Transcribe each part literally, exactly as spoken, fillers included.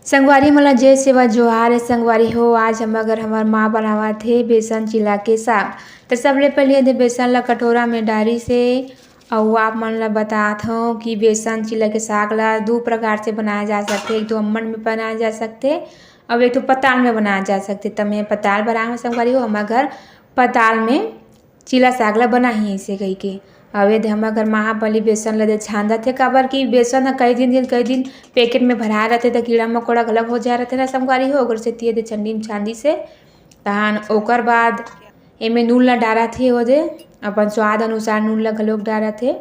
संगवारी मन ला जय सेवा जोहार हे। संगवारी हो, आज हमर घर हमर माँ बनावत हे बेसन चिला के साग। त सबले पहिली एदे बेसन ला कटोरा में डारिस हे, अउ आप मन ला बतात हव कि बेसन चिला के साग ला दू प्रकार से बनाया जा सकथे। एक तो अम्मन में बनाया जा सकथे, अउ एक तो पताल में बनाया जा सकथे। त मैं पताल बनाए हव संगवारी हो, हमर घर पताल में चिला साग ला बनाही अइसे कहिके। अउ एदे हमर घर माँ ह पहिली बेसन ला दे छान देथे, काबर कि बेसन ह कई दिन, दिन, कई दिन पैकेट में भराए रथे, त कीड़ा मकोड़ा घलक हो जाए रथे ना संगवारी हो, ओकर सेती एदे छन्नी में छान दिस हे। तहान ओकर बाद एमे नून ला डारत हे, ओदे अपन स्वाद अनुसार नून ला घलोक डारत हे।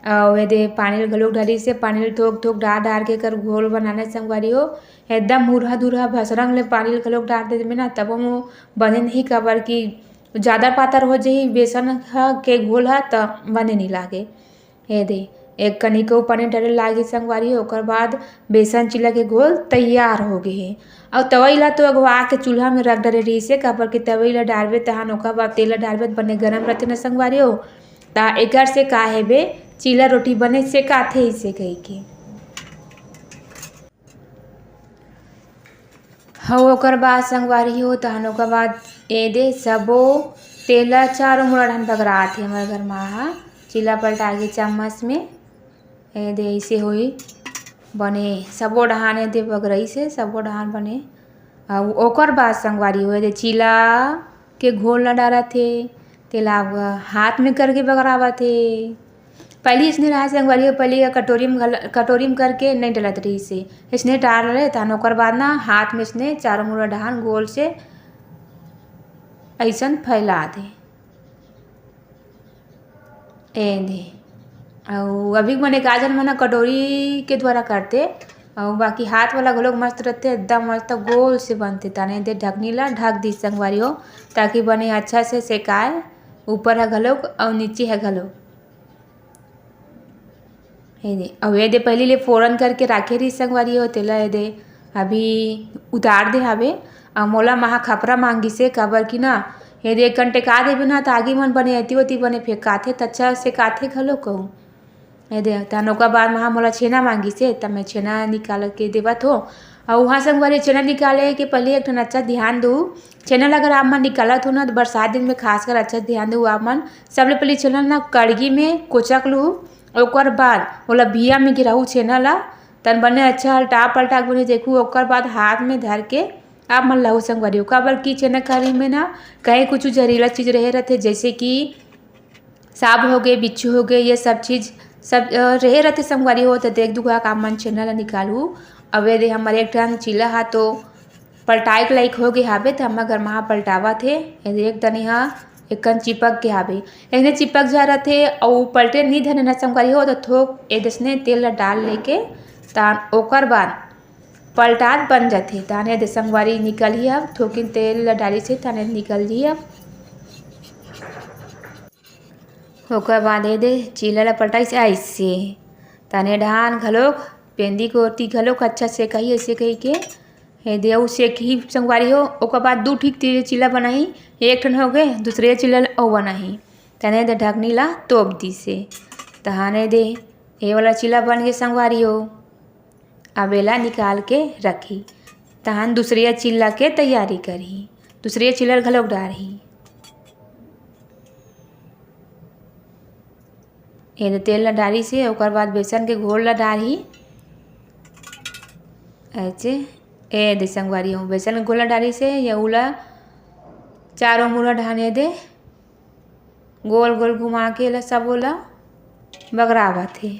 अउ एदे पानी ला घलोक डारिस हे, पानी ला थोक थोक डार डार के एकर घोल बनाना हे संगवारी हो। एकदम मुरहा दुरहा भसरंग ले पानी ला घलोक डार देबे ना, तभो बने नहीं, काबर कि जादा पातर हो जाही बेसन ह के घोल ह, त बने नइ लागे। एदे, एक कनिको पानी डारे लागे संगवारी हो, ओकर बाद बेसन चिला के घोल तैयार हो गे हे। अउ तवई ला तो अगवा के चूल्हा में रख डरे रहिस हे, काबर कि तवई ला डारबे तहान ओकर बाद तेल ला डारबे त बने गरम रथे न संगवारी हो, त एकर से का हे बे, चिला रोटी बने सेकाथे अइसे कहिके। हव, ओकर बाद संगवारी हो, तहन ओकर बाद एदे सबो तेल ला चारों मुड़ा डहन बगरात हे हमर घर माँ ह, चिला पलटा के चम्मच में। एदे अइसे होई बने, सबो डहान एदे बगराइस हे, सबो डहान बने। अउ ओकर बाद संगवारी हो, एदे चिला के घोल ला डारत हे, तेला हाथ में करके बगरावत हे। पहिली इसने रहा संगवारी हो, पहिली ह कटोरी में घल-, कटोरी में करके नइ डलत रहिस हे। इसने डार ले, तहन ओकर बाद ना हाथ में इसने चारों मुड़ा डहान गोल से अइसन फैला दे। एदे। अउ अभी के मने का झन मन ह कटोरी के द्वारा करथे, अउ बाकी हाथ वाला घलोक मस्त रथे, एकदम मस्त गोल से बनथे। तहन एदे ढकनी ला ढक दिस संगवारी हो, ताकि बने अच्छा से सेकाय, ऊपर ह घलोक अउ नीचे ह घलोक। एदे, अउ एदे पहिली ले फोरन करके राखे रहिस संगवारी हो, तेला एदे अभी उतार दे हावे। अउ मोला माँ ह खपरा मांगिस हे, काबर कि ना एदे एक कन टेका देबे ना, त आगी मन बने एती ओती बने फेंकाथे, त अच्छा सेकाथे घलो कहूँ। एदे, तहन ओकर बाद माँ ह मोला छेना मांगिस हे, त मैं छेना निकाल के देवत हो। अउ उहाँ संगवारी छेना निकाले के पहिली एक ठन अच्छा ध्यान दू। छेना ल अगर आप मन निकालत हो ना, त बरसात दिन में खासकर अच्छा ध्यान दू आप मन। सबले पहिली छेना ल ना कड़गी में कोचक लू, ओकर बाद ओला भिया में गिराहू छेना ला, तन बने अच्छा हल्टा पलटा के बने देखू, ओकर बाद हाथ में धर के आप मन लाहू संगवारी हो, काबर कि छेना खरही में ना कहीं कुछ जहरीला चीज रहे रहथे, जैसे कि सांप होगे, बिच्छू होगे, ये सब चीज सब, अ, रहे रहथे संगवारी हो। त देख दुखा के आप मन छेना ला निकालू। अब एदे हमर एक ठन चीला हा तो पलटाए के लायक हो गे हाबे, त हमर घर मा पलटावत हे। एदे एक तनी हा एकन चिपक गे हाबे, एहने चिपक जा रथे अउ पलटे नी धरे न संगवारी हो, त थोक एदे सने तेल ला डाल लेके तान ओकर बाद पलटात बन जाथे। ताने एदे संगवारी निकलही अब, थोकिन तेल ला डालिस हे, ताने निकलही अब। ओकर बाद एदे चीला ला पलटाइस अइसे, ताने डहान घलोक पेंदी कोती घलोक अच्छा सेकाही अइसे कहिके। एदे अउ सेकही संगवारी हो, ओकर बाद दू ठीक ती-, चीला बनाही, एक ठन होगे, दूसरे चीला ला अउ बनाही। तने एदे ढकनी ला तोप दिसे। तहान एदे ए वाला चीला बन गे संगवारी हो। अब एला निकाल के रखही, तहान दूसरे चीला के तैयारी करही, दूसरे चीला ला घलोक डारही। एदे तेल ला डारिस हे, ओकर बाद बेसन के घोल ला डारही। अइसे, एदे संगवारी हो, बेसन के घोल ला डारिस हे, ये उला चारों मुड़ा ढाने दे, गोल गोल घुमा के एला सबो ला बगरावत हे।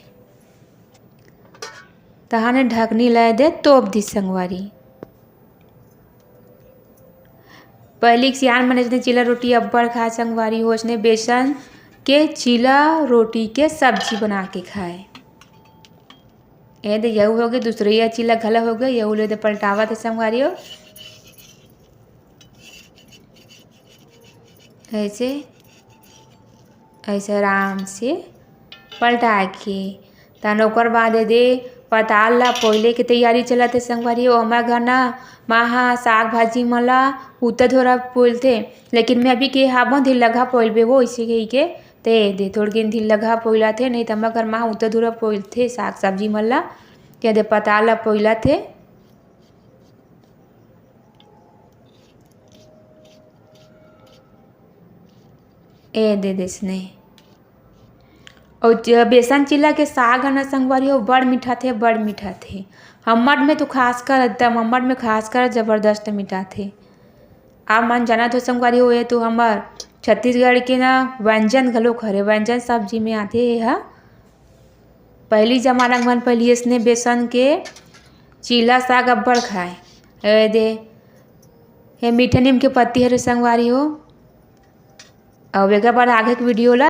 तहाने ढकनी ला एदे तोप दिस संगवारी। पहिली के सियान मन अइसने चीला रोटी अब्बड़ खाए संगवारी हो, अइसने बेसन के चीला रोटी के सब्जी बना के खाए। एदे यहू होगे, दूसरइया चीला घला होगे, यहू ल एदे पलटावत हे संगवारी हो। अइसे, अइसे आराम से पलटा के, तहान ओकर बाद एदे पताल ला पोइले के तैयारी चलत हे संगवारी हो। हमर घर ना माँ ह साग भाजी मन ला उता धुरा पोइलथे, लेकिन मैं अभी के हाबो धिल्लघा पोइलबे वो, अइसे कहिके। ते एदे थोड़किन धिल्लघा पोइलाथे, नहीं त हमर घर माँ ह उता धुरा पोइलथे साग सब्जी मन ला। ते एदे पताल ला पोइलाथे। ए दे देसने। अउ ज-, बेसन चीला के साग ह ना संगवारी हो, बड़ मीठा थे, बड़ मीठा थे। हमर में तो खासकर एकदम, हमर में खासकर जबरदस्त मीठा थे। आप मन जानत हो संगवारी हो, ये तो हमर छत्तीसगढ़ के ना व्यंजन घलोक हरे, व्यंजन सब्जी में आथे ये ह। पहिली जमाना के मन पहिली अइसने बेसन के चीला साग अब्बड़ खाए। ए दे, ये मीठा नीम के पत्ती हरे संगवारी हो। अउ एकर बाद आगे के वीडियो ला